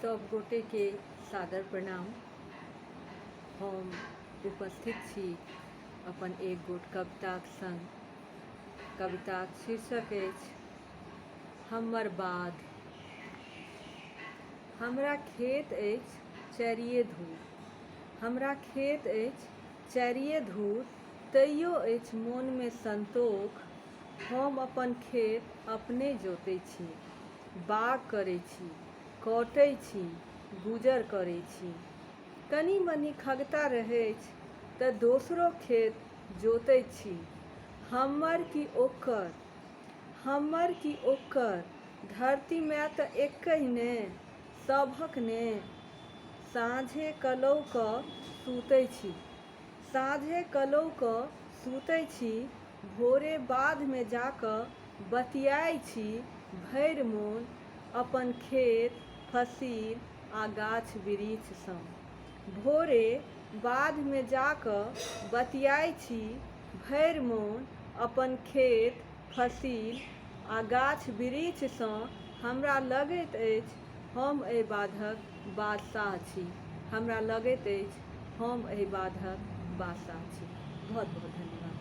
सभ गोटेके सादर प्रणाम। हम उपस्थित छी अपन एक गोट कविताक संग। कविताक शीर्षक अछि हमर बाध। हमरा खेत अछि चारिए धूर। हमरा खेत अछि चारिए धूर तैयो अछि मोनमे संतोख। हम अपन खेत अपने जोतै छी। बाग करै छी, कटै छी, गुजर करै छी। कनी-मनी खगता रहैछ तँ दोसरो खेत जोतैत छी। हम्मर कि ओकर? हम्मर कि ओकर? धरती माए तँ एक्कहि ने, सभक ने। साँझे कलौ कऽ सुतै छी। साँझे कलौ कऽ सुतै छी, भोरे बाधमे जा कऽ बतियाइ छी भरि मोन अपन खेत, फसिल आ गाछ-बिरीछसँ। भोरे बाधमे जा कऽ बतियाइ छी भरि मोन अपन खेत, फसिल आ गाछ-बिरीछसँ। हमरा लगैत अछि हम एहि बाधक बादशाह छी। हमरा लगैत अछि हम एहि बाधक बादशाह छी। बहुत-बहुत धन्यवाद।